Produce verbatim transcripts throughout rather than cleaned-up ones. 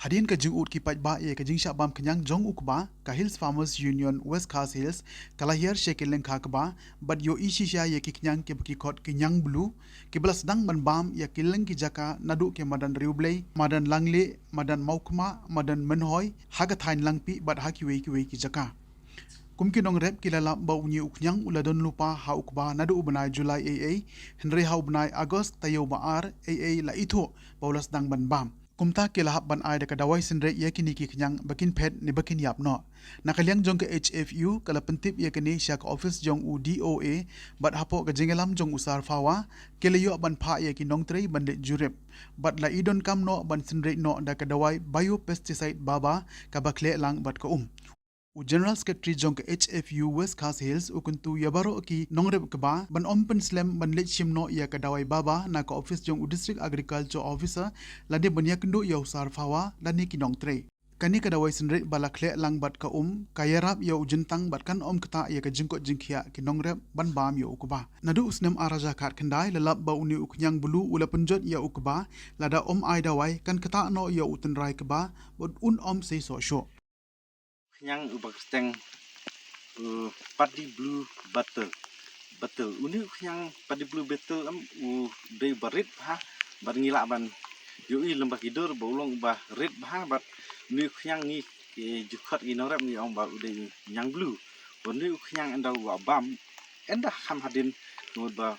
Hadien ka jingud ki paidbah ïa ka jingshah bam khñiang jong u kba, ka Hills Farmers Union West Khasi Hills ka la hiar sha ki lyngkha kba bad ïohi shisha ïa ki khñiang kiba ki khot ki khñiang blue, kiba la sdang ban bam ïa ki lyngkha jaka naduh ki madan Riewblei, madan Langlieh, madan Mawkhmah, madan Mynhoi, ha ka thaiñ Langpih bad ha kiwei kiwei ki jaka. Kum ki nongrep ki la lap ba une u khñiang u la don lypa ha u kba naduh u bnai July eiei, hynrei ha u bnai August taïew ba ar eiei la ithuh ba u la sdang ban bam. Kumta ki la hap ban ai da ka dawai synreit ïa kine ki khñiang ba kin phet ne ba kin ïap noh. Na ka liang jong ka H F U ka la pyntip ïa kane sha ka ophis jong u D O A bad hapoh ka jingïalam jong u Sir Phawa ki la ïoh ban phah ïa ki nongtrei ban leit jurip bad la i donkam noh ban synreit noh da ka dawai biopesticide baba kaba khleh lang bad ka um. U General Secretary jong ka H F U West Khasi Hills u kyntu ïa baroh ki nongrep kba ban ym pynslem ban leit shim noh ïa ka dawai baba na ka ophis jong u District Agriculture Officer lane ban ïakynduh ïa u Sir Phawa lane ki nongtrei. Kane ka dawai synreit ba la khleh lang bad ka um ka ïarap ïa u jyntang bad kan ym ktah ïa ka jingkoit jingkhiah ki nongrep ban bam ïa u kba. Naduh u snem ar hajar khatkhyndai la lap ba une u khñiang blue u la pynjot ïa u kba, lada ym ai dawai kan ktah noh ïa u tynrai kba bad un ym seisoh shuh. Khñiang uba kyrteng, uh, Paddy Blue Beetle. Beetle. Une u khñiang Paddy Blue Beetle em u dei uba rit bha bad ngi lah ban ïohi lem bad ki dur ba u long uba rit bha bad une u khñiang ngi, eh, ju khot ki nongrep ngi ong ba u dei u khñiang blue. Bad une u khñiang ynda u la bam, ynda kham hadien, mut ba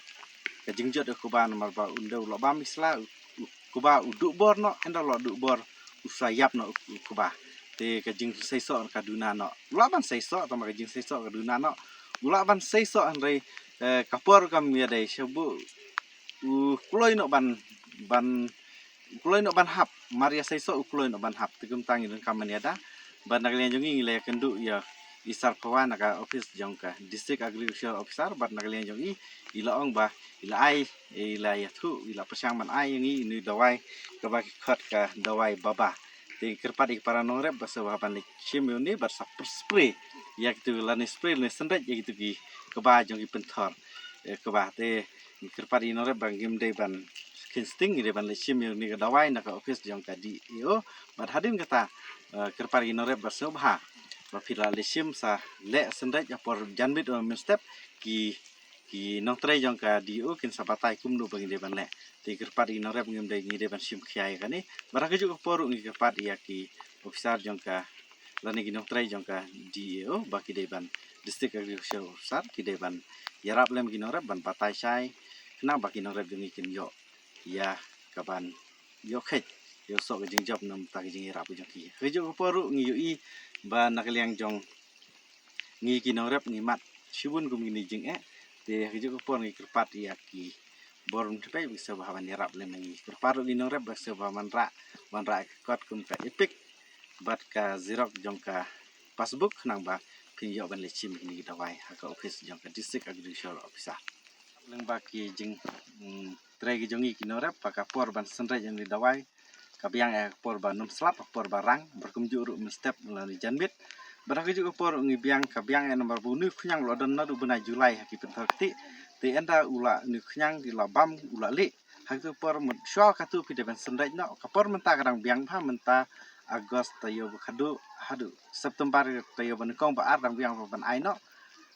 ka jingjot u kba namar ba ynda u la bam i sla u, u kba u duh bor noh, ynda u la duh bor u sla ïap noh u, u kba. Te ka jingseisoh ka duna noh. U lah ban seisoh, tangba ka jingseisoh ka duna noh. U lah ban seisoh hynrei, eh, ka por kam ïadei sha u, u kloi noh ban, ban, u kloi noh ban hap. Mar ïa seisoh u kloi noh ban hap. Te kumta ngi donkam ban ïada. Bad na ka liang jong ngi ngi la ïakynduh ïa i Sir Phawa na ka ophis jong ka District Agricultural Officer bad na ka liang jong i i la ong ba i la ai, i la ïathuh, i la pyrshang ban ai ïa ngi une u dawai kaba ki khot ka dawai baba. Te kyrpad ïa ki para nongrep ba sngewbha ban leit shim ïa une bad sa spray ïa kitu lane spray lane synreit ïa kitu ki kba jong ki pynthor, eh, kba. Te kyrpad ïa ki nongrep ba ngim dei ban kheiñ sting, ngi dei ban leit shim ïa une ka dawai na ka ophis jong ka D A O bad hadien kata, eh, kyrpad ïa ki nongrep ba sngewbha ba phi la leit shim sa leh synreit ha por janmiet mynstep ki ki nongtrei jong ka D A O kin sa batai kumno ba ngi dei ban leh. Te kyrpad ïa ki nongrep ngim dei, ngi dei ban shim khia ïa kane. Bad ha kajuh ka por ruh ngi kyrpad ïa ki officer jong ka lane ki nongtrei jong ka D A O ba ki dei ban, District Agriculture Officer, ki dei ban ïarap lem ki nongrep ban batai shai khnang ba ki nongrep jong ngi kin ïoh ïa kaban ïoh kheit ïoh soh ka jingjop na mynta ka jingïarap jong ki. Ha kajuh ka por ruh ngi ïohi ba na ka liang jong ngi ki nongrep ngi mad shibun kum kine ki jingeh. Te ha kajuh ka por ngi kyrpad ïa ki bor mynta ba ki sngewbha ban ïarap lem ïa ngi. Kyrpad ruh ki nongrep ba sngewbha ban rah, ban rah ka kot kum ka EPIC bad ka xerox jong ka passbook khnang ba phin ïoh ban leit shim ïa kine ki dawai ha ka ophis jong ka District Agricultural Officer. Lyngba ki jing, mm, trei ki jong ngi ki nongrep ba ka por ban synreit ïa une u dawai ka biang ïa ka por ba nym slap, ka por ba rang, bad kumjuh ruh mynstep lane janmiet. Bad ha kajuh ka por ngi biang, ka biang ïa namar ba une u khñiang u la don naduh bnai July ha ki pynthor ktieh. Te ynda u la, une u khñiang u la bam, u la lieh. Ha kajuh ka por mut shuwa katu phi dei ban synreit noh. Ka por mynta ka dang biang bha, mynta August taïew ba khatduh haduh September taïew ba nyngkong ba ar dang biang bha ban ai noh.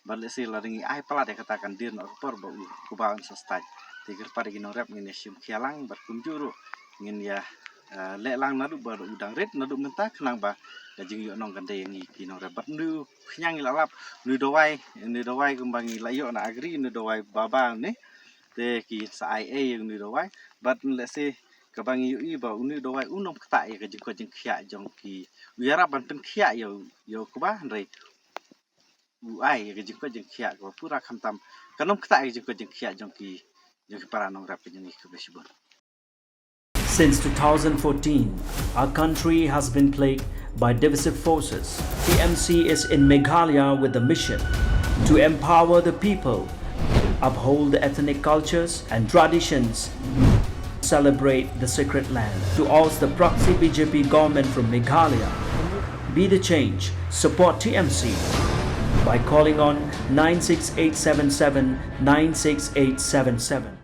Bad lehse lada ngi ai palat ïa kata kan dien noh ka por ba u kba un sa stad. Te kyrpad ïa ki nongrep ngin ïa shim khia lang bad kumjuh ruh ngin ïa, eh, leh lang naduh ba u dang rit naduh mynta khnang ba ka jingïohnong kan dei ïa ngi ki nongrep. Bad une u khñiang ngi la lap, une u dawai, une u dawai kumba ngi la ïoh na agri, une u dawai baba ne. Te kin sa ai ei ïa une u dawai. Bad lehse kaba ngi ïohi ba une u dawai un ym ktah ïa ka jingkoit jingkhiah jong ki, u ïarap ban pynkhiah ïa u, ïa u kba hynrei u ai ïa ka jingkoit jingkhiah kaba pura khamtam, kan ym ktah ïa ka jingkoit jingkhiah jong ki, jong ki para nongrep ka jong ngi. Khublei shibun. Since two thousand fourteen, our country has been plagued by divisive forces. T M C is in Meghalaya with the mission to empower the people, uphold the ethnic cultures and traditions, celebrate the sacred land. To oust the proxy B J P government from Meghalaya, be the change. Support T M C by calling on nine six eight seven seven nine six eight seven seven.